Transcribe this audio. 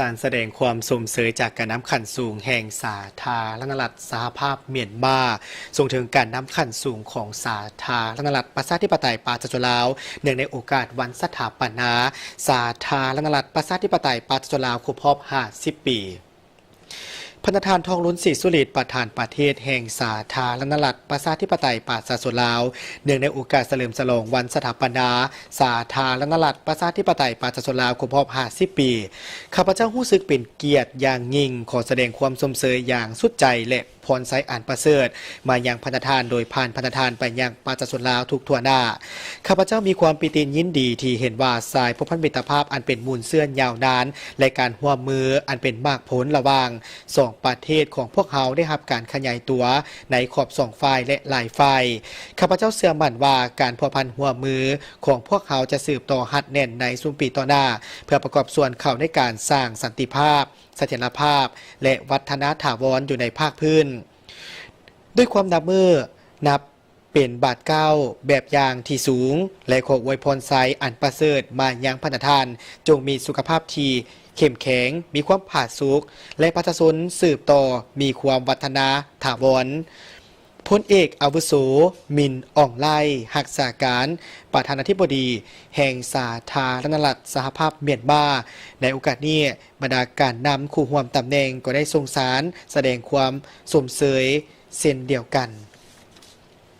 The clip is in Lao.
ສານສະແດງຄວາມຊົມເຊີຍຈາກການນຳຂັ້ນສູງແຫ່ງສາທາລະນະລັດສະຫະພາບມຽນມາ ສົ່ງເຖິງການນຳຂັ້ນສູງຂອງສາທາລະນະລັດປະຊາທິປະໄຕປາຊາຊົນລາວ ເນື່ອງໃນໂອກາດວັນສະຖາປະນາສາທາລະນະລັດປະຊາທິປະໄຕປາຊາຊົນລາວຄົບຮອບຫ້າສິບປີ. ພະນະທ່ານ ທອງລຸນ ສີສຸລິດ ປະທານປະເທດແຫ່ງສາທາລະນະລັດປະຊາທິປະໄຕປະຊາຊົນລາວ ເນື່ອງໃນໂອກາດສະເຫຼີມສະຫຼອງວັນສະຖາປະນາສາທາລະນະລັດປະຊາທິປະໄຕປະຊາຊົນລາວຄົບຮອບຫ້າສິບປີ, ຂ້າພະເຈົ້າຮູ້ສຶກເປັນກຽດຢ່າງຍິ່ງ, ຂໍສະແດງຄວາມຊົມເຊີຍຢ່າງສຸດໃຈ ແລະ ພອນໄຊອັນປະເສີດມາຍັງພະນະທ່ານ ໂດຍຜ່ານພະນະທ່ານໄປຍັງປະຊາຊົນລາວທຸກທົ່ວໜ້າ. ຂ້າພະເຈົ້າມີຄວາມປີຕິຍິນດີທີ່ເຫັນວ່າສາຍພົວພັນມິດຕະພາບອັນເປັນມູນເຊື້ອຍາວນານ ແລະ ການຮ່ວມມືອັນເປັນໝາກຜົນລະຫວ່າງສອງປະເທດຂອງພວກເຮົາໄດ້ຮັບການຂະຫຍາຍຕົວໃນຂອບສອງຝ່າຍ ແລະ ຫຼາຍຝ່າຍ. ຂ້າພະເຈົ້າເຊື່ອໝັ້ນວ່າການພົວພັນຮ່ວມມືຂອງພວກເຮົາຈະສືບຕໍ່ຮັດແໜ້ນໃນຊຸມປີຕໍ່ໜ້າ ເພື່ອປະກອບສ່ວນເຂົ້າໃນການສ້າງສັນຕິພາບ, ສະຖຽນລະພາບ ແລະ ວັດທະນາຖາວອນຢູ່ໃນພາກພື້ນ. ດ້ວຍຄວາມນັບມື້ນັບເປັນບາດກ້າວແບບຢ່າງທີ່ສູງ ແລະ ຂໍອວຍພອນໄຊອັນປະເສີດມາຍັງພະນະທ່ານ, ຈົ່ງມີສຸຂະພາບທີ່ເຂັ້ມແຂງ, ມີຄວາມຜາສຸກ ແລະ ປະຊາຊົນສືບຕໍ່ມີຄວາມວັດທະນາຖາວອນ. ພົນເອກອາວຸໂສ ມິນ ອອງໄລ ຮັກສາການປະທານາທິບໍດີແຫ່ງສາທາລະນະລັດສະຫະພາບມຽນມາ. ໃນໂອກາດນີ້, ບັນດາການນຳຄູ່ຮ່ວມຕຳແໜ່ງກໍໄດ້ສົ່ງສານສະແດງຄວາມຊົມເຊີຍເຊັ່ນດຽວກັນ.